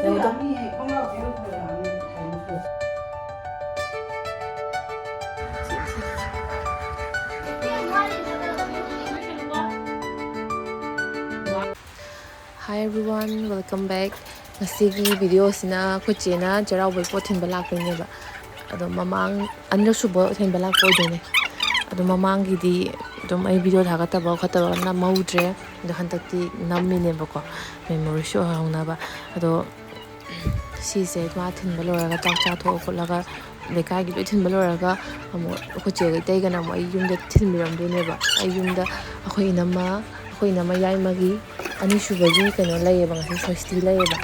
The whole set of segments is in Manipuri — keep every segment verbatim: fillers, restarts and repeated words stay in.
Hi everyone, welcome back. ꯉꯁꯤꯒꯤ ꯚꯤꯗꯤꯑꯣꯁꯤꯅ ꯑꯩꯈꯣꯏ ꯆꯦꯅ ꯆꯩꯔꯥꯎꯕꯒꯤ ꯄꯣꯠ ꯊꯤꯟꯕ ꯂꯥꯛꯄꯩꯅꯦꯕ꯫ ꯑꯗꯣ ꯃꯃꯥꯡ ꯑꯅꯤꯔꯛ ꯁꯨꯕ ꯊꯤꯟꯕ ꯂꯥꯛꯄ ꯑꯣꯏꯗꯣꯏꯅꯦ꯫ ꯑꯗꯣ ꯃꯃꯥꯡꯒꯤꯗꯤ ꯑꯗꯨꯝ ꯑꯩ ꯚꯤꯗꯤꯑꯣ ꯊꯥꯒꯠꯇꯕ ꯈꯣꯠꯇꯕ ꯅꯝꯍꯧꯗ꯭ꯔꯦ꯫ ꯑꯗꯣ ꯍꯟꯗꯛꯇꯤ ꯅꯝꯃꯤꯅꯦꯕꯀꯣ, ꯃꯦꯃꯣꯔꯤꯁꯨ ꯑꯣꯏꯍꯧꯅꯕ꯫ ꯑꯗꯣ ꯁꯤꯁꯦ ꯃꯥ ꯊꯤꯟꯕ ꯂꯣꯏꯔꯒ, ꯆꯥꯛ ꯆꯥꯊꯣꯛꯑ ꯈꯣꯠꯂꯒ, ꯂꯩꯀꯥꯏꯒꯤ ꯂꯣꯏ ꯊꯤꯟꯕ ꯂꯣꯏꯔꯒ, ꯑꯃꯨꯛ ꯑꯩꯈꯣꯏ ꯆꯦꯒ ꯏꯇꯩꯒꯅ ꯑꯃꯨꯛ ꯑꯩ ꯌꯨꯝꯗ ꯊꯤꯟꯕꯤꯔꯝꯗꯣꯏꯅꯦꯕ꯫ ꯑꯩ ꯌꯨꯝꯗ ꯑꯩꯈꯣꯏ ꯏꯅꯝꯃ, ꯑꯩꯈꯣꯏ ꯏꯅꯝꯃ ꯌꯥꯏꯃꯒꯤ ꯑꯅꯤꯁꯨꯕꯒꯤ ꯀꯩꯅꯣ ꯂꯩꯌꯦꯕ, ꯉꯁꯤ ꯁꯣꯁꯇꯤ ꯂꯩꯌꯦꯕ꯫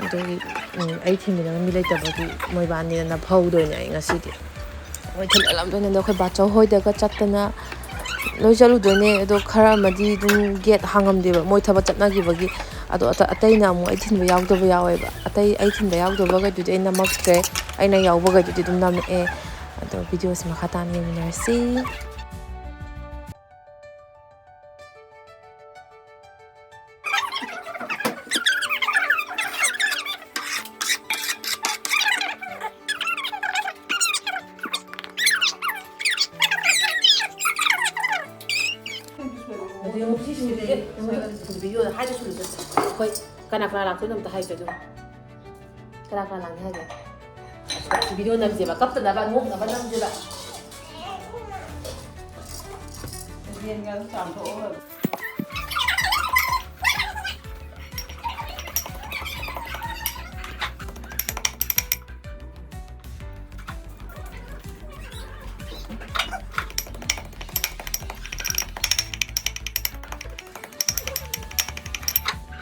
ꯑꯗꯨꯒꯤ, ꯎꯝ, ꯑꯩ ꯊꯤꯟꯕꯤꯅꯕ ꯃꯤ ꯂꯩꯇꯕꯒꯤ ꯃꯣꯏꯕꯥꯅꯤꯅ ꯅꯐꯧꯗꯣꯏꯅꯦ ꯑꯩ ꯉꯁꯤꯗꯤ꯫ ꯃꯣꯏ ꯊꯤꯜꯍꯜꯂꯝꯗꯣꯏꯅꯦ꯫ ꯑꯗꯣ ꯑꯩꯈꯣꯏ ꯕꯥꯆꯧ ꯍꯣꯏꯗꯒ ꯆꯠꯇꯅ ꯂꯣꯏ ꯆꯠꯂꯨꯗꯣꯏꯅꯦ꯫ ꯑꯗꯣ ꯈꯔ ꯑꯃꯗꯤ ꯑꯗꯨꯝ ꯒꯦꯠ ꯍꯥꯡꯉꯝꯗꯦꯕ, ꯃꯣꯏ ꯊꯕꯛ ꯆꯠꯅꯈꯤꯕꯒꯤ꯫ ꯑꯗꯣ ꯑꯇ-, ꯑꯇꯩꯅ ꯑꯃꯨꯛ ꯑꯩ ꯊꯤꯟꯕ ꯌꯥꯎꯗꯕ ꯌꯥꯎꯋꯦꯕ꯫ ꯑꯇꯩ ꯑꯩ ꯊꯤꯟꯕ ꯌꯥꯎꯗꯕꯈꯩꯗꯨꯗꯤ ꯑꯩ ꯅꯝꯃꯛꯇ꯭ꯔꯦ, ꯑꯩꯅ ꯌꯥꯎꯕꯈꯩꯗꯨꯗꯤ ꯑꯗꯨꯝ ꯅꯝꯃꯛꯑꯦ꯫ ꯑꯗꯣ ꯚꯤꯗꯤꯑꯣꯁꯦ ꯃꯈꯥ ꯇꯥꯅ ꯌꯦꯡꯃꯤꯟꯅꯔꯁꯤ꯫ ꯑꯗꯨ ꯌꯦꯡꯉꯣ, ꯁꯤ ꯁꯨꯔꯤꯁꯦ ꯌꯦꯡꯉꯣ, ꯚꯤꯗꯤꯑꯣꯗ ꯍꯥꯏꯗ ꯁꯨꯔꯤꯁꯦ꯫ ꯑꯩꯈꯣꯏ ꯀꯅꯥ ꯀꯅꯥ ꯂꯥꯛꯇꯣꯏꯅꯣ ꯑꯝꯇ ꯍꯥꯏꯁꯦ ꯑꯗꯨꯒ꯫ ꯀꯅꯥ ꯀꯅꯥ ꯂꯥꯛꯅꯤ ꯍꯥꯏꯒꯦ? ꯚꯤꯗꯤꯑꯣ ꯅꯝꯁꯦꯕ, ꯀꯞꯇꯅꯕ, ꯅꯣꯛꯅꯕ ꯅꯝꯁꯦꯕ꯫ ꯌꯦꯟꯒ ꯑꯗꯨꯝ ꯆꯥꯝꯊꯣꯛꯑꯒ꯫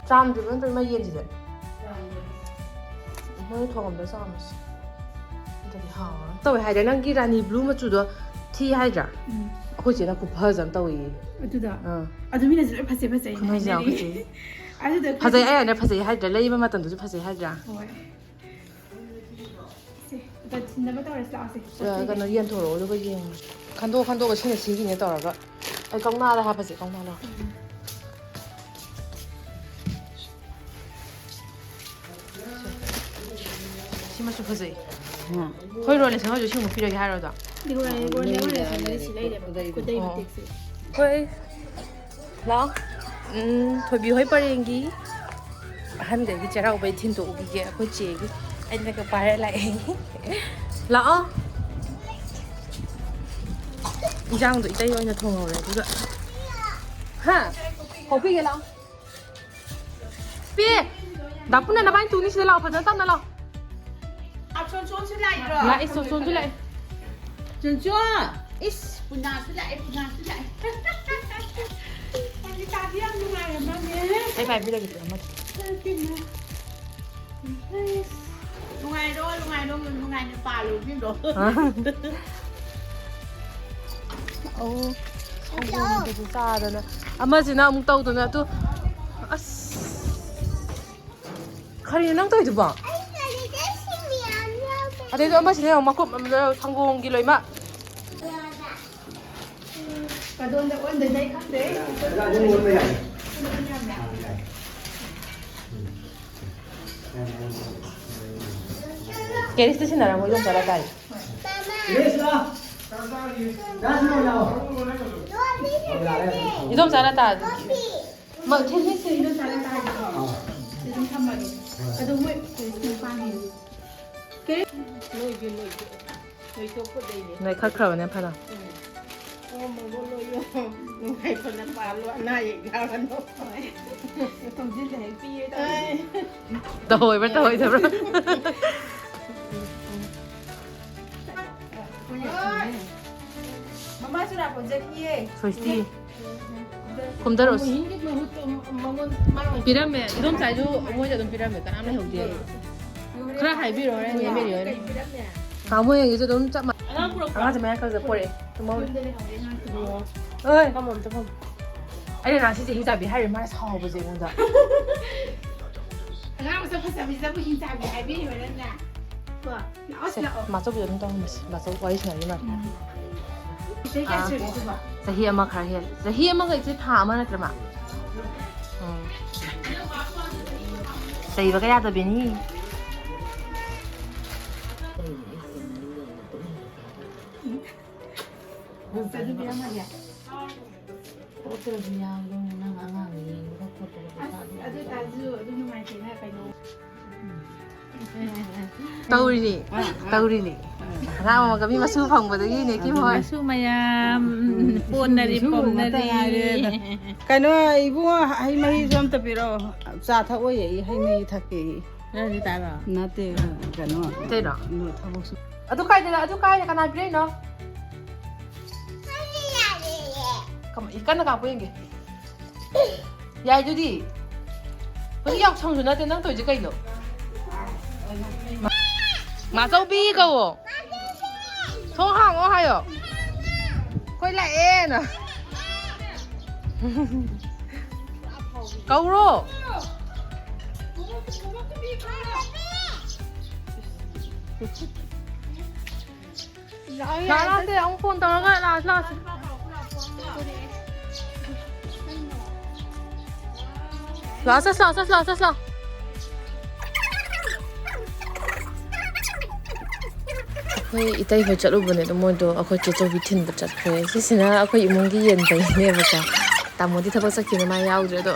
ꯆꯥꯝꯗ꯭ꯔꯤꯕ ꯅꯠꯇ꯭ꯔꯣ ꯏꯃꯥ ꯌꯦꯟꯁꯤꯗꯤ? ꯃꯣꯏꯅ ꯊꯣꯡꯉꯝꯗ ꯆꯥꯝꯃꯁꯤ꯫ ꯑꯗꯨꯗꯤ ꯍꯥꯎꯔꯅꯤ꯫ ꯇꯧꯋꯦ ꯍꯥꯏꯗ꯭ꯔꯥ? ꯅꯪꯒꯤ ꯔꯥꯅꯤ ꯕ꯭ꯂꯨ ꯃꯆꯨꯗꯣ ꯊꯤ ꯍꯥꯏꯗ꯭ꯔꯥ? ꯎꯝ꯫ ꯑꯩꯈꯣꯏ ꯆꯦꯅ ꯈꯨꯐꯖ ꯑꯃ ꯇꯧꯏꯌꯦ꯫ ꯑꯗꯨꯗ? ꯑꯥ꯫ ꯑꯗꯨ ꯃꯤꯅꯁꯨ ꯂꯣꯏ ꯐꯖꯩ ꯐꯖꯩ ꯈꯪꯍꯩꯁꯦ ꯍꯥꯏꯅꯔꯤ꯫ ꯌꯥꯎꯈꯤꯁꯦ꯫ ꯑꯗꯨꯗ ꯐꯖꯩ ꯈꯔ ꯍꯥꯏꯔꯅ ꯐꯖꯩ ꯍꯥꯏꯗ꯭ꯔꯥ? ꯂꯩꯕ ꯃꯇꯝꯗꯁꯨ ꯐꯖꯩ ꯍꯥꯏꯗ꯭ꯔꯥ? ꯍꯣꯏ꯫ ꯁꯦ, ꯑꯗ ꯊꯤꯟꯅꯕ ꯇꯧꯔꯁꯤ ꯂꯥꯛꯑꯣꯁꯦ꯫ ꯑ, ꯀꯩꯅꯣ ꯌꯦꯟꯊꯣꯔꯛꯑꯣ, ꯑꯗꯨꯒ ꯌꯦꯡꯉꯁꯤ꯫ ꯈꯟꯗꯣꯛ ꯈꯟꯗꯣꯛꯑꯒ ꯁꯤꯅ ꯁꯤꯒꯤꯅꯦ ꯇꯧꯔꯒ꯫ ꯑꯩ ꯀꯧꯅꯥꯗ ꯍꯥꯞꯄꯁꯦ, ꯀꯧꯅꯥ ꯂꯧ꯫ ꯎꯝ꯫ ꯁꯤ ꯃꯆꯨ ꯐꯖꯩ꯫ ꯎꯝ꯫ ꯍꯣꯏ, ꯔꯣꯂꯦꯁꯟ ꯍꯣꯏꯁꯨ ꯁꯤꯃꯨꯛ ꯄꯤꯔꯒꯦ ꯍꯥꯏꯔꯣ ꯑꯗꯣ? ꯗꯤꯋꯥꯂꯤ ꯋꯥꯔꯅꯦ ꯋꯥꯔꯅꯦ ꯁꯤ ꯂꯩꯔꯦꯕ꯫ ꯈꯨꯗꯩ ꯑꯣ꯫ ꯃꯇꯦꯛꯁꯦ꯫ ꯍꯣꯏ꯫ ꯂꯥꯛꯑꯣ꯫ ꯎꯝ, ꯊꯣꯏꯕꯤ ꯍꯣꯏ ꯄꯔꯦꯡꯒꯤ ꯑꯍꯟꯈꯩꯒꯤ ꯆꯩꯔꯥꯎꯕꯩ ꯊꯤꯟꯗꯣꯛꯎꯈꯤꯒꯦ ꯑꯩꯈꯣꯏ ꯆꯦꯒꯤ꯫ ꯑꯩꯅꯒ ꯄꯥꯏꯔ ꯂꯥꯛꯑꯦ꯫ ꯂꯥꯛꯑꯣ꯫ ꯏꯟꯖꯥꯡꯗꯣ ꯏꯇꯩ ꯑꯣꯏꯅ ꯊꯣꯡꯍꯧꯔꯦ ꯑꯗꯨꯒ꯫ ꯍꯥ? ꯍꯣꯄꯤꯒꯦ ꯂꯥꯛꯑꯣ꯫ ꯄꯤ! ꯗꯥꯄꯨꯅ ꯅꯕꯥꯅꯤ ꯇꯨꯅꯤ ꯁꯤꯗ ꯂꯥꯛꯑꯣ, ꯐꯖꯅ ꯇꯞꯅ ꯂꯥꯛꯑꯣ꯫ ꯑ, ꯆꯣꯟꯆꯣꯟꯁꯨ ꯂꯥꯛꯏꯔꯣ? ꯂꯥꯛꯑꯦ, ꯆꯣꯟꯆꯣꯟꯁꯨ ꯂꯥꯛꯑꯦ꯫ ꯆꯣꯟꯆꯣꯟ! ꯏꯁ, ꯄꯨꯅꯥꯁꯨ ꯂꯥꯛꯑꯦ, ꯄꯨꯅꯥꯁꯨ ꯂꯥꯛꯑꯦ꯫ ꯄꯕꯤꯇꯥꯗꯤ ꯌꯥꯝ ꯅꯨꯡꯉꯥꯏꯔꯝꯃꯅꯦ꯫ ꯑꯩ ꯄꯥꯏꯕꯤꯔꯒꯦ, ꯄꯨꯔꯥ ꯃꯊꯤ꯫ ꯅꯨꯡꯉꯥꯏꯔꯣ, ꯅꯨꯡꯉꯥꯏꯔꯣ, ꯅꯨꯡꯉꯥꯏꯅ ꯄꯥꯜꯂꯣ, ꯏꯕꯦꯝꯃ꯫ ꯑ꯫ ꯑꯧ, ꯁꯪꯒꯣꯝꯗꯨꯁꯨ ꯆꯥꯗꯅ꯫ ꯑꯃꯁꯤꯅ ꯑꯃꯨꯛ ꯇꯧꯗꯅ ꯑꯗꯨ, ꯑꯁ꯫ ꯀꯔꯤꯅꯣ ꯅꯪ ꯇꯧꯔꯤꯗꯨꯕꯣ? ꯑꯗꯩꯗꯣ ꯑꯃꯁꯤꯅ ꯌꯦꯡꯉꯣ, ꯃꯀꯨꯞ ꯑꯃꯗ ꯁꯪꯒꯣꯝꯒꯤ ꯂꯣꯏꯃꯛ꯫ ꯀꯗꯣꯝꯗ ꯑꯣꯟꯗꯣꯏꯅꯣ ꯑꯩ ꯈꯪꯗ꯭ꯔꯦ꯫ ꯀꯦꯔꯤꯁꯇ ꯁꯤꯟꯅꯔꯝꯃꯣ, ꯏꯗꯣꯝꯆꯥ ꯂꯥꯇꯥꯗꯤ꯫ ꯏꯗꯣꯝꯆꯥ ꯂꯥꯇꯥꯗꯤ꯫ ꯃ-, ꯊꯤꯜꯂꯤꯁꯦ ꯏꯗꯣꯝꯆꯥ ꯂꯥꯇꯥꯗꯤ꯫ ꯑꯗꯨꯝ ꯊꯝꯃꯒꯦ꯫ ꯑꯗꯣ ꯃꯣꯏ ꯀꯦꯔꯤꯁꯇ ꯅꯨꯄꯥꯅꯦ꯫ ꯀꯦꯔꯤ-, ꯂꯣꯏꯒꯦ, ꯂꯣꯏꯒꯦ꯫ ꯅꯣꯏꯈꯠꯈ꯭ꯔꯕꯅꯦ ꯐꯅ꯫ ꯎꯝ꯫ ꯑꯣ, ꯃꯒꯨꯟ ꯂꯣꯏꯌꯣ꯫ ꯅꯨꯡꯉꯥꯏꯇꯅ ꯄꯥꯜꯂꯣ, ꯑꯅꯥ ꯑꯌꯦꯛ ꯌꯥꯎꯔꯅꯨ꯫ ꯍꯣꯏ꯫ ꯇꯧꯁꯤꯜꯂꯦ ꯍꯦꯛ ꯄꯤꯔꯦ ꯇꯧꯔꯤꯁꯦ꯫ ꯑꯩ꯫ ꯇꯧꯍꯣꯏꯕ꯭ꯔꯥ, ꯇꯧꯍꯣꯏꯗꯕ꯭ꯔꯥ? ꯍꯣꯏ꯫ ꯃꯃꯥ ꯆꯨꯔꯥꯀꯣꯔꯣꯟ ꯆꯠꯈꯤꯌꯦ꯫ ꯁꯣꯏꯁꯇꯤ꯫ ꯈꯨꯝꯊꯔꯛꯑꯣꯁꯤ꯫ ꯃꯣꯍꯤꯟꯒꯤ ꯃꯍꯨꯠꯇ ꯃꯉꯣꯟ, ꯃꯥ ꯑꯣꯏꯅ ꯄꯤꯔꯝꯃꯦ꯫ ꯏꯗꯣꯝꯆꯥ ꯍꯣꯏꯁꯨ ꯃꯣꯏꯗ ꯑꯗꯨꯝ ꯄꯤꯔꯝꯃꯦ꯫ ꯀꯅꯥꯝ ꯂꯩꯍꯧꯗꯦ꯫ ꯈꯔ ꯍꯥꯏꯕꯤꯔꯣ, ꯍꯣꯔꯦꯟ ꯅꯦ ꯃꯦꯔꯤ ꯍꯣꯏꯅ꯫ ꯀꯩ ꯄꯤꯔꯝꯃꯦ? ꯀꯥꯃꯣ ꯌꯦꯡꯒꯤꯁꯨ ꯑꯗꯨꯝ ꯆꯞ ꯃꯥꯟꯅꯩ꯫ ꯑꯉꯥꯡ ꯄꯨꯔꯛꯄ꯭ꯔꯣ? ꯑꯉꯥꯡꯁꯦ ꯃꯌꯥꯡ ꯈꯔ ꯄꯣꯔꯛꯑꯦ꯫ ꯇꯨꯝꯍꯧꯔꯤ꯫ ꯌꯨꯝꯗ ꯂꯩꯍꯧꯔꯦ ꯑꯉꯥꯡ꯫ ꯑꯣꯏ꯫ ꯐꯝꯃꯣ ꯑꯝꯇ ꯐꯝꯃꯣ꯫ ꯑꯩꯅ ꯉꯁꯤ ꯆꯍꯤ ꯆꯥꯕꯤ ꯍꯥꯏꯔꯤ, ꯃꯥꯅ ꯁꯥꯎꯕꯁꯦ ꯑꯩꯉꯣꯟꯗ꯫ ꯑꯉꯥꯡ ꯃꯁꯛ ꯐꯖꯕꯁꯤꯗꯕꯨ ꯍꯤꯡꯆꯥꯕꯤ ꯍꯥꯏꯕꯤꯔꯤꯕ ꯅꯪꯅ? ꯀꯣ? ꯂꯥꯛꯑꯣ, ꯁꯦ, ꯂꯥꯛꯑꯣ꯫ ꯃꯥꯆꯧꯕꯤꯗ ꯑꯗꯨꯝ ꯇꯧꯍꯟꯕꯁꯦ꯫ ꯃꯥꯆꯧ ꯋꯥꯔꯤ ꯁꯥꯟꯅꯔꯤ ꯃꯥꯜꯂꯦ꯫ ꯎꯝ꯫ ꯆꯍꯤ ꯀꯌꯥ ꯑꯥ, ꯁꯨꯔꯒꯦ ꯑꯗꯨꯕꯣ? ꯆꯍꯤ ꯑꯃ ꯈꯔ ꯍꯦꯜꯂꯦ꯫ ꯆꯍꯤ ꯑꯃꯒ ꯏꯆꯦ ꯊꯥ ꯑꯃ ꯅꯠꯇ꯭ꯔ ꯃꯥ? ꯎꯝ꯫ ꯆꯩꯕꯒ ꯌꯥꯗꯕꯤꯅꯤ꯫ ꯑꯗꯨ ꯄꯤꯔꯝꯃꯒꯦ꯫ ꯄꯣꯠꯇꯨꯁꯨ ꯌꯥꯎꯗꯧꯅꯦ, ꯅꯪ ꯑꯉꯥꯡ ꯌꯦꯡꯕꯗ ꯈꯣꯠꯄꯗ ꯄꯩꯁꯥꯗꯣ ꯑꯁ, ꯑꯗꯨ ꯑꯣꯏꯇꯥꯔꯁꯨ ꯑꯗꯨ ꯅꯨꯡꯉꯥꯏꯇꯦꯅ ꯀꯩꯅꯣ꯫ ꯇꯧꯔꯤꯅꯤ, ꯑꯥ, ꯑꯥ꯫ ꯇꯧꯔꯤꯅꯤ꯫ ꯍꯔꯥꯎ ꯑꯃꯒ ꯃꯤ ꯃꯁꯨ ꯐꯪꯕꯗꯒꯤꯅꯦ, ꯀꯤꯝ ꯍꯣꯏ꯫ ꯃꯁꯨ ꯃꯌꯥꯝ ꯄꯣꯟꯅꯔꯤ, ꯃꯁꯨ ꯉꯥꯛꯇ ꯄꯣꯝꯅꯔꯤ꯫ ꯉꯥꯏꯔꯦꯗ꯫ ꯀꯩꯅꯣ, ꯏꯕꯨꯡꯉꯣ, ꯍꯩ ꯃꯍꯤꯁꯨ ꯑꯝꯇ ꯄꯤꯔꯛꯑꯣ꯫ ꯆꯥ ꯊꯛꯑꯣꯏꯌꯦ, ꯑꯩ ꯍꯩ ꯃꯍꯤ ꯊꯛꯀꯦ꯫ ꯅꯠꯇꯦ, ꯀꯩꯅꯣ, ꯑꯇꯩꯔꯣ? ꯊꯕꯛꯁꯨ꯫ ꯑꯗꯨ ꯀꯥꯏꯗꯅ, ꯑꯗꯨ ꯀꯥꯏꯗ ꯀꯅꯥ ꯄꯤꯔꯛꯏꯅꯣ? ꯀꯃ-, ꯀꯟꯅ ꯀꯥꯞꯄꯨ ꯌꯦꯡꯒꯦ꯫ ꯌꯥꯏꯗꯨꯗꯤ꯫ ꯍꯧꯖꯤꯛ ꯌꯥꯎꯁꯪꯁꯨ ꯅꯠꯇꯦ, ꯅꯪ ꯇꯧꯔꯤꯁꯦ ꯀꯩꯅꯣ? ꯃꯥꯆꯧꯕꯤ ꯀꯧꯋꯣ꯫ ꯊꯣꯡ ꯍꯥꯡꯉꯣ ꯍꯥꯏꯌꯣ꯫ ꯑꯩꯈꯣꯏ ꯂꯥꯛꯑꯦꯅ꯫ ꯀꯧꯔꯣ꯫ ꯂꯥꯛꯑꯣ, ꯂꯥꯛꯑꯣ, ꯁꯦ, ꯑꯃꯨꯛ ꯐꯣꯟ ꯇꯧꯔꯒ ꯂꯥꯛꯑꯣ, ꯂꯥꯛꯑꯣ, ꯁꯦ꯫ ꯂꯥꯛꯑꯣ, ꯆꯠꯁꯤ ꯂꯥꯛꯑꯣ, ꯆꯠꯁꯤ ꯂꯥꯛꯑꯣ, ꯆꯠꯁꯤ ꯂꯥꯛꯑꯣ꯫ ꯑꯩꯈꯣꯏ ꯏꯇꯩ ꯍꯣꯏ ꯆꯠꯂꯨꯕꯅꯦ, ꯑꯗꯣ ꯃꯣꯏꯗꯣ ꯑꯩꯈꯣꯏ ꯆꯦ ꯆꯧꯕꯤ ꯊꯤꯟꯕ ꯆꯠꯈ꯭ꯔꯦ꯫ ꯁꯤꯁꯤꯅ ꯑꯩꯈꯣꯏ ꯏꯃꯨꯡꯒꯤ ꯌꯦꯟꯕꯩꯅꯦꯕꯀꯣ꯫ ꯇꯥꯃꯣꯗꯤ ꯊꯕꯛ ꯆꯠꯈꯤꯅ ꯃꯥ ꯌꯥꯎꯗ꯭ꯔꯦ꯫ ꯑꯗꯣ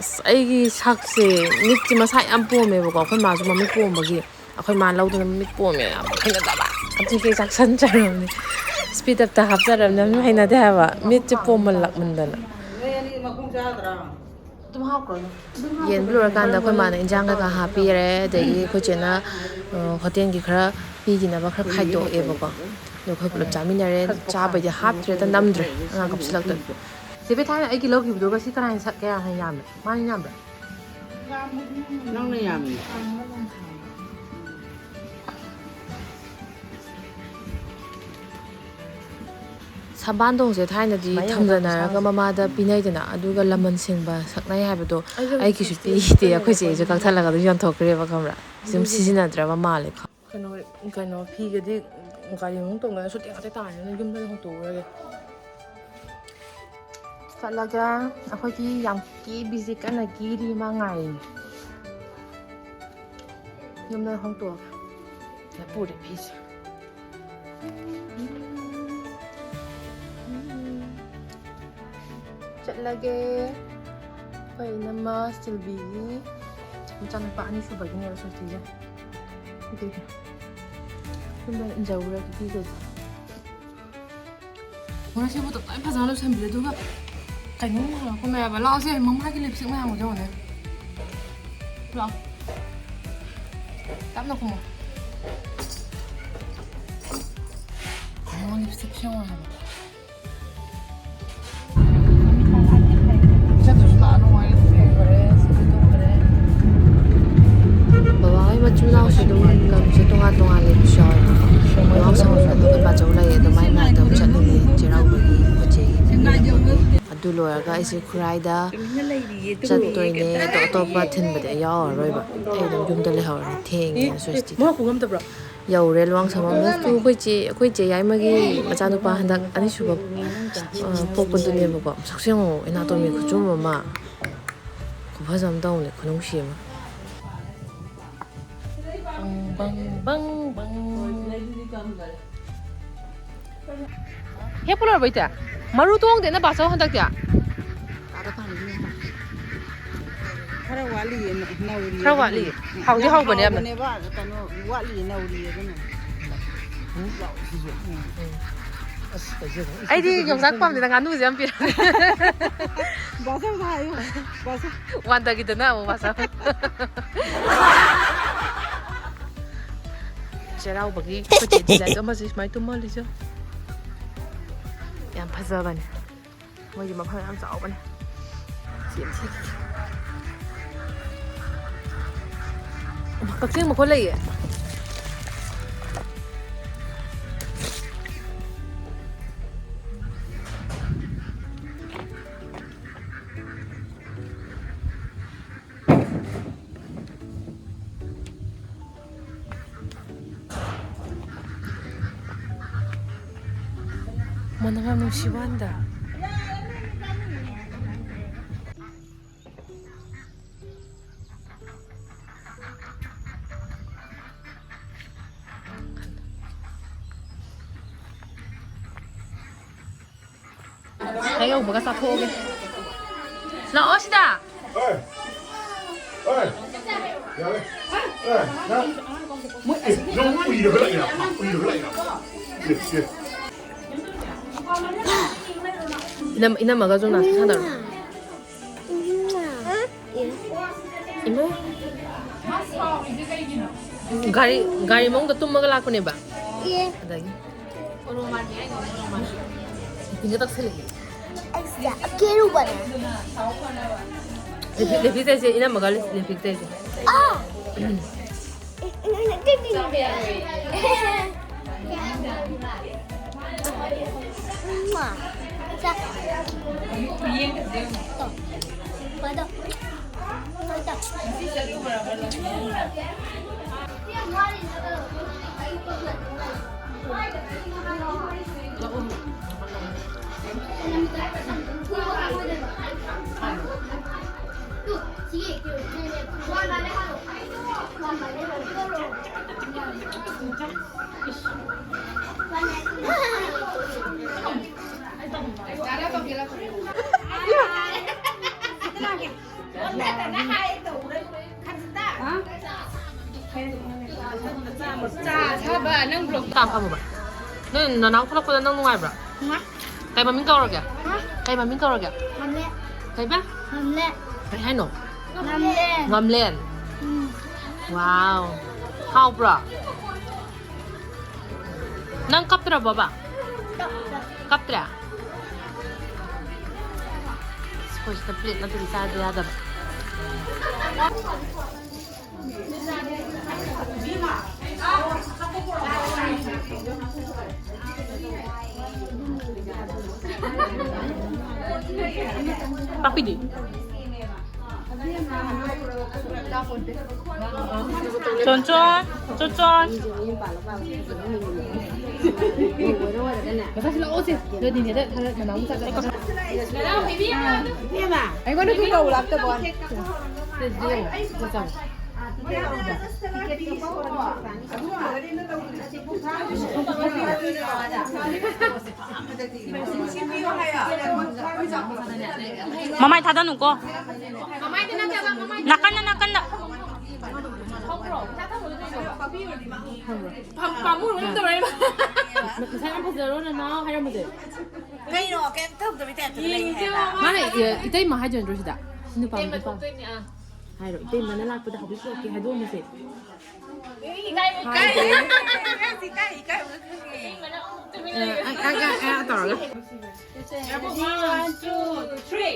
ꯑꯁ, ꯑꯩꯒꯤ ꯁꯛꯁꯦ, ꯃꯤꯠꯁꯦ ꯃꯁꯥ ꯌꯥꯝ ꯄꯣꯝꯃꯦꯕꯀꯣ꯫ ꯑꯩꯈꯣꯏ ꯃꯥꯁꯨ ꯃꯃꯤꯠ ꯄꯣꯝꯕꯒꯤ ꯑꯩꯈꯣꯏ ꯃꯥ ꯂꯧꯗꯅ ꯃꯃꯤꯠ ꯄꯣꯝꯃꯦ, ꯌꯥꯝ ꯍꯩꯅꯗꯕ꯫ ꯑꯗꯨꯒꯤ ꯆꯥꯛꯁꯟꯖꯔꯕꯅꯦ꯫ ꯏꯁꯄꯤꯠ ꯑꯞꯇ ꯍꯥꯞꯆꯔꯕꯅꯦ, ꯌꯥꯝ ꯍꯩꯅꯗꯦ ꯍꯥꯏꯕ, ꯃꯤꯠꯁꯦ ꯄꯣꯝꯃꯜꯂꯛꯃꯟꯗꯅ꯫ ꯑꯗꯨꯝ ꯍꯥꯞꯈ꯭ꯔꯣ ꯑꯗꯨꯝ꯫ ꯌꯦꯟꯕ ꯂꯣꯏꯔꯀꯥꯟꯗ ꯑꯩꯈꯣꯏ ꯃꯥꯅ ꯏꯟꯖꯥꯡ ꯀꯩꯀꯥ ꯍꯥꯞꯄꯤꯔꯦ, ꯑꯗꯒꯤ ꯑꯩꯈꯣꯏ ꯆꯦꯅ, ꯑ, ꯍꯣꯇꯦꯜꯒꯤ ꯈꯔ ꯄꯤꯈꯤꯅꯕ ꯈꯔ ꯈꯥꯏꯗꯣꯛꯑꯦꯕꯀꯣ꯫ ꯑꯗꯣ ꯑꯩꯈꯣꯏ ꯄꯨꯂꯞ ꯆꯥꯃꯤꯟꯅꯔꯦ꯫ ꯆꯥꯕꯩꯗꯤ ꯍꯥꯞꯇ꯭ꯔꯦꯗ, ꯅꯝꯗ꯭ꯔꯦ, ꯑꯉꯥꯡ ꯀꯞꯁꯤꯜꯂꯛꯇꯣꯏꯅꯦ꯫ ꯆꯦ ꯕꯦꯊꯥꯏꯅ ꯑꯩꯒꯤ ꯂꯧꯈꯤꯕꯗꯨꯒ ꯁꯤ ꯀꯅꯥꯅ ꯁꯛ ꯀꯌꯥ ꯍꯦꯟꯅ ꯌꯥꯝꯃꯦ? ꯃꯥꯅ ꯌꯥꯝꯕ꯭ꯔꯥ? ꯅꯪꯅ ꯌꯥꯝꯃꯤ꯫ ꯁꯝꯕꯥꯟꯗꯣꯡꯁꯦ ꯊꯥꯏꯅꯗꯤ ꯃꯌꯥꯡ ꯊꯝꯖꯟꯅꯔꯒ ꯃꯆꯥ ꯃꯃꯥꯗ ꯄꯤꯅꯩꯗꯅ, ꯑꯗꯨꯒ ꯂꯃꯟ ꯁꯦꯡꯕ ꯁꯛꯅꯩ ꯍꯥꯏꯕꯗꯣ ꯑꯩꯁꯨ ꯑꯩꯒꯤꯁꯨ ꯁꯤꯛꯁꯇꯤꯟ ꯄꯤꯗꯦ꯫ ꯑꯩꯈꯣꯏ ꯆꯦꯁꯨ ꯂꯩꯔꯦ꯫ ꯀꯛꯊꯠꯂꯒ ꯑꯗꯨꯝ ꯌꯣꯟꯊꯣꯛꯈ꯭ꯔꯦꯕ, ꯈꯪꯕ꯭ꯔꯥ? ꯁꯨꯝ ꯑꯗꯨꯒꯤ ꯁꯤꯖꯤꯟꯅꯗ꯭ꯔꯕ ꯃꯥꯜꯂꯦ꯫ ꯀꯩꯅꯣ, ꯀꯩꯅꯣ, ꯐꯤꯒꯗꯤ ꯒꯥꯔꯤ ꯃꯅꯨꯡ ꯇꯣꯡꯗꯅ ꯁꯨꯇꯦꯛ ꯉꯥꯛꯇꯦꯛ ꯇꯥꯔꯅꯤꯅ ꯌꯨꯝꯗ ꯑꯣꯏꯅ ꯍꯣꯡꯇꯣꯛꯎꯔꯒꯦ꯫ ꯆꯠꯂꯒ ꯑꯩꯈꯣꯏꯒꯤ ꯌꯥꯝ ꯀꯦꯕꯤꯁꯦ ꯀꯟꯅ ꯀꯦꯔꯤ, ꯃꯥ ꯉꯥꯏꯔꯤꯅꯦ꯫ ꯌꯨꯝꯗ ꯍꯣꯡꯇꯣꯛꯑꯒ ꯄꯨꯔꯦ ꯐꯤꯁꯦ꯫ ꯂꯒꯦ꯫ ꯑꯩꯈꯣꯏ ꯏꯅꯝꯃ ꯁꯤꯜꯕꯤꯒꯤ ꯃꯆꯥꯅꯨꯄꯥ ꯑꯅꯤꯁꯨꯕꯒꯤꯅꯦꯕ ꯁꯣꯁꯇꯤꯁꯦ꯫ ꯑꯗꯨꯒꯤ ꯁꯣꯝꯗ ꯏꯟꯖꯧꯔꯒ ꯄꯤꯒꯁꯦ꯫ ꯉꯁꯤꯕꯨ ꯇꯞ ꯇꯥꯏ ꯐꯖꯅ ꯂꯣꯏꯁꯟꯕꯤꯔꯦ, ꯑꯗꯨꯒ ꯀꯩꯅꯣꯝ ꯍꯪꯉꯛꯄ ꯃꯌꯥꯝ ꯂꯥꯛꯑꯣꯁꯦ, ꯃꯃꯥꯒꯤ ꯂꯤꯞꯁꯇꯤꯛ ꯃꯌꯥꯝꯗꯣ ꯌꯦꯡꯉꯣꯅꯦ꯫ ꯂꯥꯛꯑꯣ꯫ ꯇꯞꯅ ꯈꯨꯝꯃꯣ꯫ ꯃꯃꯥ ꯂꯤꯞꯁꯇꯤꯛꯁꯦ ꯌꯦꯡꯉꯣ ꯍꯥꯏꯕ꯫ ꯕꯕꯥ ꯍꯣꯏ ꯃꯆꯤꯟ ꯃꯅꯥꯎꯁꯨ ꯑꯗꯨꯝ ꯂꯝꯁꯦ ꯇꯣꯉꯥꯟ ꯇꯣꯉꯥꯟ ꯂꯩꯕꯁꯨ ꯌꯥꯎꯋꯦꯕꯀꯣ꯫ ꯃꯣꯏ ꯃꯍꯧꯁꯥ ꯑꯗꯨꯝ ꯑꯩꯈꯣꯏ ꯕꯥꯆꯧ ꯂꯩꯌꯦ, ꯑꯗꯨꯃꯥꯏꯅ ꯑꯗꯨꯝ ꯆꯠꯂꯤꯅꯤ ꯆꯩꯔꯥꯎꯕꯒꯤ ꯄꯣꯠ ꯆꯩ ꯌꯦꯡꯕꯒꯤ꯫ ꯑꯗꯨ ꯂꯣꯏꯔꯒ ꯑꯩꯁꯦ ꯈꯨꯔꯥꯏꯗ ꯆꯠꯇꯣꯏꯅꯦ꯫ ꯑꯗꯣ ꯑꯇꯣꯞꯄ ꯊꯤꯟꯕꯗꯤ ꯑꯩ ꯌꯥꯎꯔꯔꯣꯏꯕ, ꯑꯩ ꯑꯗꯨꯝ ꯌꯨꯝꯗ ꯂꯩꯍꯧꯔꯅꯤ꯫ ꯊꯦꯡꯉꯦ ꯁ꯭ꯋꯦꯁꯇꯤꯗ꯫ ꯌꯧꯔꯦ ꯂꯨꯋꯥꯡꯁꯪꯕꯝꯗ꯫ ꯑꯩꯈꯣꯏ ꯆꯦ, ꯑꯩꯈꯣꯏ ꯆꯦ ꯌꯥꯏꯃꯒꯤ ꯃꯆꯥꯅꯨꯄꯥ ꯍꯟꯗꯛ ꯑꯅꯤꯁꯨꯕ, ꯑ, ꯄꯣꯛꯄꯗꯨꯅꯦꯕꯀꯣ꯫ ꯃꯁꯛꯁꯦ ꯌꯦꯡꯉꯣ, ꯑꯦꯅꯥꯇꯣꯃꯤ ꯈꯨꯆꯨꯝ ꯑꯃ, ꯈꯨꯐꯖ ꯑꯃ ꯇꯧꯕꯅꯦ, ꯈꯨꯅꯨꯡꯁꯤ ꯑꯃ꯫ ꯕꯪ, ꯕꯪ, ꯕꯪ, ꯕꯪ꯫ ꯍꯦꯛꯄ ꯂꯣꯏꯔꯕꯣ, ꯏꯆꯦ? ꯃꯔꯨ ꯇꯣꯡꯗꯦꯅ ꯕꯥꯆꯧ ꯍꯟꯗꯛꯇꯤ? ꯈꯔ ꯋꯥꯠꯂꯤꯌꯦ, ꯅꯧꯔꯤꯌꯦ ꯈꯔ ꯑꯗꯨꯅ꯫ ꯋꯥꯠꯂꯤ? ꯍꯥꯎꯗꯤ ꯌꯥꯝ ꯍꯥꯎꯕꯅꯦ ꯌꯥꯝꯅ꯫ ꯍꯥꯎꯕꯅꯦꯕ, ꯀꯩꯅꯣ, ꯋꯥꯠꯂꯤꯌꯦ, ꯅꯧꯔꯤꯌꯦ ꯑꯗꯨꯅ꯫ ꯎꯝ꯫ ꯑꯩꯗꯤ ꯌꯣꯡꯆꯥꯛ ꯄꯥꯝꯗꯦꯗ, ꯉꯥꯅꯨꯁꯦ ꯌꯥꯝ ꯄꯤꯔꯝꯃꯦ꯫ ꯕꯥꯆꯧꯗ ꯍꯥꯏꯌꯨ, ꯕꯥꯆꯧ꯫ ꯋꯥꯟꯗꯒꯤꯗꯅ ꯑꯃꯨꯛ ꯕꯥꯆꯧ꯫ ꯆꯩꯔꯥꯎꯕꯒꯤ ꯑꯩꯈꯣꯏ ꯆꯦ ꯗꯤꯖꯥꯏꯟꯗꯣ ꯑꯃꯁꯨ ꯁꯨꯃꯥꯏꯅ ꯇꯨꯝꯍꯜꯂꯤꯁꯦ꯫ ꯌꯥꯝ ꯐꯖꯕꯅꯦ꯫ ꯃꯣꯏꯗꯤ ꯃꯐꯝ ꯌꯥꯝ ꯆꯥꯎꯕꯅꯦ꯫ ꯁꯤ ꯑꯃ ꯁꯦꯠꯈꯤꯒꯦ꯫ ꯑꯃ, ꯀꯛꯆꯦꯡ ꯃꯈꯣꯟ ꯂꯩꯌꯦ꯫ ꯃꯅꯝ ꯌꯥꯝ ꯅꯨꯡꯁꯤꯕ ꯋꯥꯅꯤꯗ꯫ ꯍꯦꯛ ꯌꯧꯕꯒ ꯆꯥꯊꯣꯛꯑꯒꯦ꯫ ꯂꯥꯛꯑꯣ ꯁꯤꯗ꯫ ꯑꯦ! ꯑꯦ! ꯌꯥꯔꯦ꯫ ꯑꯦ, ꯅꯪ, ꯑꯦ, ꯅꯪ ꯎꯏꯔꯒ ꯂꯥꯛꯏꯔꯕ? ꯎꯏꯔꯒ ꯂꯥꯛꯏꯔꯕ? ꯑꯦ, ꯑꯦ꯫ ꯏꯅꯝ-, ꯏꯅꯝꯃꯒ ꯖꯣꯅꯥꯁꯀ ꯁꯥꯟꯅꯔꯣ꯫ ꯏꯃꯥ꯫ ꯒꯥꯔꯤ, ꯒꯥꯔꯤ ꯃꯅꯨꯡꯗ ꯇꯨꯝꯃꯒ ꯂꯥꯛꯄꯅꯦꯕ꯫ ꯑꯦ꯫ ꯑꯗꯒꯤ꯫ ꯃꯤꯇꯤꯡꯒ ꯇꯧꯁꯜꯂꯛꯏ꯫ ꯑꯩꯁꯦ ꯑꯀꯦꯔꯨꯕꯅꯦ꯫ ꯂꯦꯐꯤ-, ꯂꯦꯐꯤ ꯇꯩꯁꯦ, ꯏꯅꯝꯃꯒ ꯂꯦꯐꯤ ꯇꯩꯁꯦ꯫ ꯑꯥ! ꯆꯥ ꯐꯝꯃꯨꯕ꯫ ꯅꯣꯏ ꯅꯅꯥꯎ ꯊꯣꯛꯂꯛꯄꯗ ꯅꯪ ꯅꯨꯡꯉꯥꯏꯕ꯭ꯔꯥ? ꯅꯨꯡꯉꯥꯏ꯫ ꯀꯩ ꯃꯃꯤꯡ ꯀꯧꯔꯒꯦ? ꯍꯥ? ꯀꯩ ꯃꯃꯤꯡ ꯀꯧꯔꯒꯦ? ꯉꯝꯂꯦ꯫ ꯀꯩꯕ? ꯉꯝꯂꯦ꯫ ꯀꯩ ꯍꯥꯏꯅꯣ? ꯉꯝꯂꯦ꯫ ꯉꯝꯂꯦꯟ? ꯎꯝ꯫ ꯋꯥꯎ꯫ ꯍꯥꯎꯕ꯭ꯔꯣ? ꯅꯪ ꯀꯞꯇ꯭ꯔꯕꯣꯕ? ꯀꯞꯇ꯭ꯔꯦ꯫ ꯀꯞꯇ꯭ꯔꯦ? ꯑꯩꯈꯣꯏ ꯁꯤꯗ ꯄ꯭ꯂꯦꯠ ꯅꯠꯇ꯭ꯔꯗꯤ ꯆꯥꯗ ꯌꯥꯗꯕ꯫ ꯄꯥꯛꯄꯤꯗꯤ? ꯆꯣꯟꯆꯣꯟ, ꯆꯣꯟꯆꯣꯟ꯫ ꯉꯁꯥꯏꯁꯤ ꯂꯥꯛꯑꯣꯁꯦ꯫ ꯅꯣꯏ ꯅꯤꯅꯦꯗ ꯊꯥꯔ ꯃꯅꯥꯎ ꯃꯆꯥ ꯆꯠꯈ꯭ꯔꯣ꯫ ꯑꯩꯉꯣꯟꯗ ꯑꯗꯨꯝ ꯀꯧ ꯂꯥꯛꯇꯕ ꯋꯥꯅꯤ꯫ ꯃꯃꯥꯏ ꯊꯥꯗꯅꯨꯀꯣ꯫ ꯅꯥꯀꯟꯗ, ꯅꯥꯀꯟꯗ꯫ ꯄꯥꯝꯃꯨꯔꯕ ꯇꯧꯔꯛꯏꯕ꯫ ꯃꯁꯥ ꯌꯥꯝ ꯐꯖꯔꯣ ꯅꯅꯥꯎ ꯍꯥꯏꯔꯝꯕꯁꯦ꯫ ꯀꯩꯅꯣ ꯀꯩꯝ ꯇꯧꯗꯕꯤ ꯇꯥꯏꯞꯇ ꯂꯩ ꯍꯥꯏꯕ꯫ ꯃꯥꯅ ꯏ-, ꯏꯇꯩꯃ ꯍꯥꯏꯗꯣꯏ ꯅꯠꯇ꯭ꯔꯣ ꯁꯤꯗ? ꯁꯤ ꯅꯨꯄꯥ ꯏꯇꯩꯃ ꯃꯆꯥ ꯊꯣꯛꯇꯣꯏꯅꯦ, ꯑꯥ꯫ ꯍꯥꯏꯔꯣ, ꯏꯇꯩꯃꯅ ꯂꯥꯛꯄꯗ ꯍꯧꯕꯤ ꯄꯨꯔꯛꯀꯦ ꯍꯥꯏꯗꯣꯛꯑꯝꯃꯁꯦ꯫ ꯏꯀꯥꯏꯕ ꯍꯥꯏꯗ꯭ꯔꯦ꯫ ꯏꯀꯥꯏ, ꯏꯀꯥꯏ, ꯏꯀꯥꯏꯕ ꯈꯪꯉꯦ꯫ ꯏꯇꯩꯃꯅ ꯑꯃꯨꯛ ꯇꯨꯃꯤꯟꯅ ꯑ, ꯂꯩꯌꯣ꯫ ꯑ, ꯑ, ꯑ, ꯑ ꯇꯧꯔꯒ꯫ One, two, three.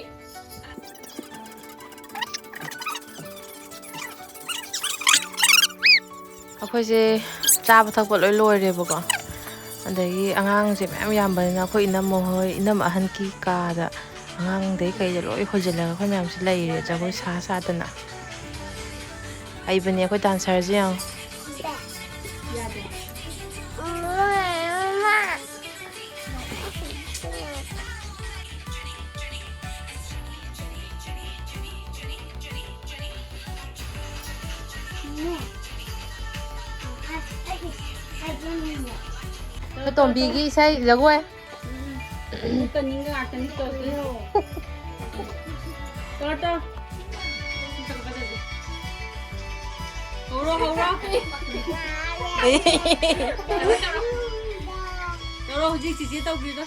ꯑꯩꯈꯣꯏꯁꯦ ꯆꯥꯕ ꯊꯛꯄ ꯂꯣꯏ ꯂꯣꯏꯔꯦꯕꯀꯣ꯫ ꯑꯗꯒꯤ ꯑꯉꯥꯡꯁꯦ ꯃꯌꯥꯝ ꯌꯥꯝꯕꯅꯤꯅ ꯑꯩꯈꯣꯏ ꯏꯅꯝꯃ ꯍꯣꯏ, ꯏꯅꯝꯃ ꯑꯍꯟꯒꯤ ꯀꯥꯗ ꯑꯉꯥꯡꯗꯩ ꯀꯩꯗ ꯂꯣꯏ ꯍꯣꯏꯖꯤꯜꯂꯒ ꯑꯩꯈꯣꯏ ꯃꯌꯥꯝꯁꯦ ꯂꯩꯔꯦ ꯖꯒꯣꯏ ꯁꯥ ꯁꯥꯗꯅ꯫ ꯍꯩꯕꯅꯦ ꯑꯩꯈꯣꯏ ꯗꯥꯟꯁꯔꯁꯦ ꯌꯦꯡꯉꯣ꯫ ꯇꯣꯝꯕꯤꯒꯤ ꯏꯁꯩ ꯖꯒꯣꯏ꯫ ꯎꯝ꯫ ꯇꯧꯅꯤꯡꯕ ꯉꯥꯛꯇꯅꯤ ꯇꯧꯗꯣꯏꯁꯦ꯫ ꯇꯧꯔꯣ, ꯇꯧꯔꯣ꯫ ꯍꯧꯔꯣ, ꯍꯧꯔꯣ꯫ ꯇꯧꯔꯣ, ꯍꯧꯖꯤꯛ ꯆꯤꯆꯦ ꯇꯧꯕꯤꯔꯣ꯫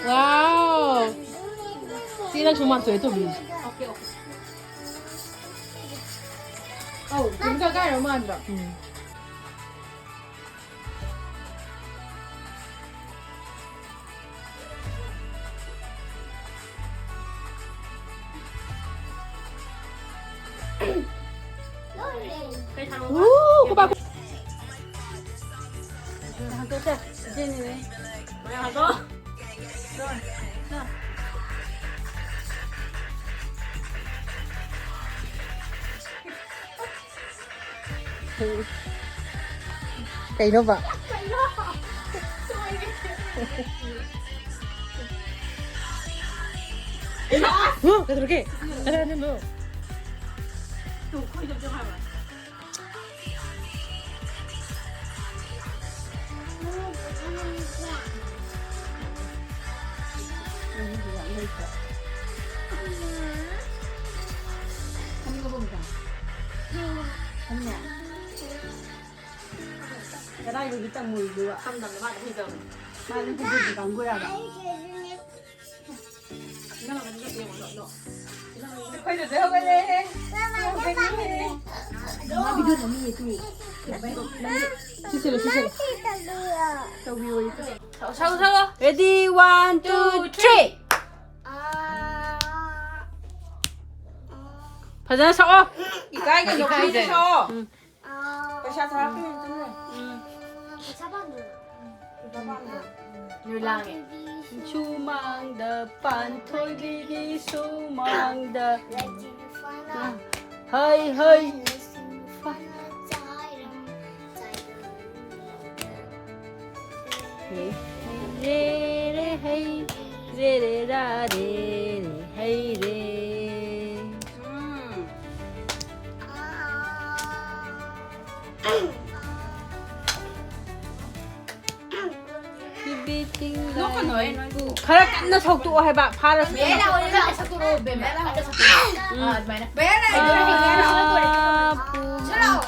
Wow! ꯁꯤ ꯅꯪꯁꯨ ꯃꯥꯟꯊꯣꯛꯑꯦ ꯇꯣꯝꯕꯤ꯫ ꯑꯧ, ꯀꯩꯝꯇ ꯀꯥꯏꯔꯣ ꯃꯥꯟꯗ꯭ꯔꯣ? ꯎꯝ꯫ ꯀꯩꯅꯣꯕ? ꯍꯨ, ꯀꯩꯗꯧꯔꯒꯦ? ꯀꯅꯥꯅꯅꯣ? ꯀꯗꯥꯏꯗꯒꯤ ꯇꯝꯃꯨꯔꯤꯅꯣꯕ? ꯇꯝꯗꯕꯅꯦ, ꯃꯥꯅ ꯍꯩꯖꯕꯅꯦ꯫ ꯃꯥꯗꯤ ꯍꯩꯖꯕꯤ ꯀꯥꯡꯕꯨꯔꯕ? ꯏꯅꯝꯃꯗꯤ ꯅꯠꯇꯦ, ꯌꯦꯡꯉꯣ, ꯅꯣ, ꯅꯣ꯫ ꯑꯩꯈꯣꯏꯗꯁꯨ ꯍꯧꯒꯠꯂꯦꯍꯦ꯫ ꯃꯥ ꯚꯤꯗꯤꯑꯣ ꯅꯝꯃꯤꯌꯦ, ꯇꯨ꯫ ꯁꯤ ꯁꯤꯜꯂꯣ, ꯁꯤ ꯁꯤꯜꯂꯣ꯫ ꯇꯧꯕꯤꯌꯣ, ꯇꯧ꯫ ꯁꯛꯑꯣ, ꯁꯛꯑꯣ꯫ Ready, one, two, three꯫ ꯐꯖꯅ ꯁꯛꯑꯣ꯫ ꯏꯀꯥꯏꯒꯅꯨ, ꯏꯀꯥꯏꯒꯅꯨ꯫ ꯐꯖꯅ ꯁꯛꯑꯣ꯫ ꯎꯝ꯫ ꯄꯩꯁꯥ ꯊꯥꯔꯛꯇꯣꯏꯅꯦ, ꯆꯠꯂꯨ꯫ ꯎꯝ꯫ ꯄꯩꯁꯥ ꯄꯥꯝꯗ꯭ꯔꯣ? ꯄꯩꯁꯥ ꯄꯥꯝꯗ꯭ꯔꯣ? ꯅꯣꯏ ꯂꯥꯡꯉꯦ꯫ ꯁꯨꯃꯥꯡꯗ ꯄꯥꯟꯊꯣꯏꯕꯤꯒꯤ ꯁꯨꯃꯥꯡꯗ꯫ ꯍꯩ, ꯍꯩ꯫ ꯔꯦ ꯔꯦ ꯍꯩ, ꯔꯦ ꯔꯦ ꯔꯥ ꯔꯦ ꯔꯦ ꯍꯩ ꯔꯦ꯫ ꯎꯝ꯫ ꯅꯣꯛꯀꯅꯣꯍꯦ, ꯅꯣꯏ꯫ ꯈꯔ ꯀꯟꯅ ꯁꯧꯇꯣꯛꯑꯣ ꯍꯥꯏꯕ, ꯐꯥꯔꯁꯨ꯫ ꯕꯦꯂꯥ ꯑꯣꯏꯅ ꯁꯛꯇꯣꯔꯛꯑꯣ, ꯕꯦꯂꯥ ꯑꯣꯏꯅ ꯁꯛꯇꯣꯔꯛꯑꯣ꯫ ꯎꯝ꯫ ꯑꯥ, ꯑꯗꯨꯃꯥꯏꯅ꯫ ꯕꯦꯂꯥ ꯑꯣꯏꯅ ꯁꯛꯇꯣꯔꯛꯑꯣ꯫ ꯁꯛꯂꯛꯑꯣ꯫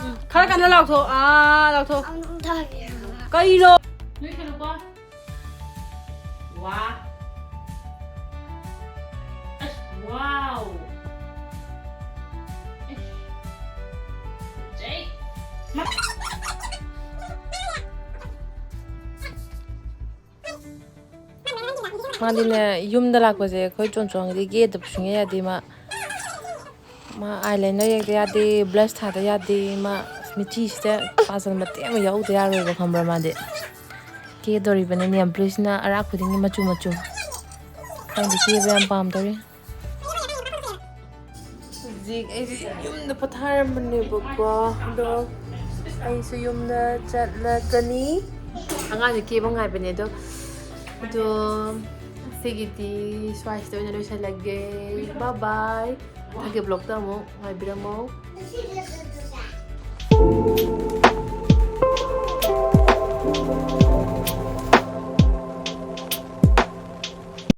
ꯎꯝ, ꯈꯔ ꯀꯟꯅ ꯂꯥꯎꯊꯣꯛ, ꯑꯥ, ꯂꯥꯎꯊꯣꯛ꯫ ꯀꯩꯅꯣ? ꯅꯣꯏ ꯁꯛꯂꯛꯄ꯫ ꯋꯥ꯫ ꯑꯁ, ꯋꯥꯎ꯫ ꯑꯁ꯫ ꯐꯖꯩ꯫ ꯃ- ꯃꯥꯗꯤꯅꯦ, ꯌꯨꯝꯗ ꯂꯥꯛꯄꯁꯦ ꯑꯩꯈꯣꯏ ꯆꯣꯟꯆꯣꯟꯒꯤꯗꯤ ꯀꯦꯗꯕ ꯁꯨꯡꯌꯥ ꯌꯥꯗꯦ꯫ ꯃꯥ, ꯃꯥ eyeliner ꯌꯦꯛꯇ ꯌꯥꯗꯦ, blush ꯊꯥꯗ ꯌꯥꯗꯦ꯫ ꯃꯥ ꯃꯤꯊꯤꯁꯤꯗ ꯄꯥꯖꯜ ꯃꯇꯦꯛ ꯑꯃ ꯌꯥꯎꯗ ꯌꯥꯔꯣꯏꯕ, ꯈꯪꯕ꯭ꯔꯥ? ꯃꯥꯗꯤ ꯀꯦꯗꯣꯔꯤꯕꯅꯤ, nail polish ꯁꯤꯅ ꯑꯔꯥꯛ ꯈꯨꯗꯤꯡꯒꯤ ꯃꯆꯨ ꯃꯆꯨ꯫ ꯈꯪꯗꯦ, ꯀꯦꯕ ꯌꯥꯝ ꯄꯥꯝꯗꯣꯔꯤ꯫ ꯍꯧꯖꯤꯛ ꯑꯩꯁꯦ ꯌꯨꯝꯗ ꯄꯣꯊꯥꯔꯝꯕꯅꯦꯕꯀꯣ, ꯑꯗꯣ ꯑꯩꯁꯨ ꯌꯨꯝꯗ ꯆꯠꯂꯒꯅꯤ꯫ ꯑꯉꯥꯡꯁꯦ ꯀꯦꯕ ꯉꯥꯏꯕꯅꯦ ꯑꯗꯣ, ꯑꯗꯣ ꯁꯤꯒꯤꯗꯤ ꯁ꯭ꯋꯥꯏꯁꯤꯗ ꯑꯣꯏꯅ ꯂꯣꯏꯁꯤꯜꯂꯒꯦ꯫ Bye bye. ꯃꯊꯪꯒꯤ vlogꯇ ꯑꯃꯨꯛ ꯉꯥꯏꯕꯤꯔꯝꯃꯣ꯫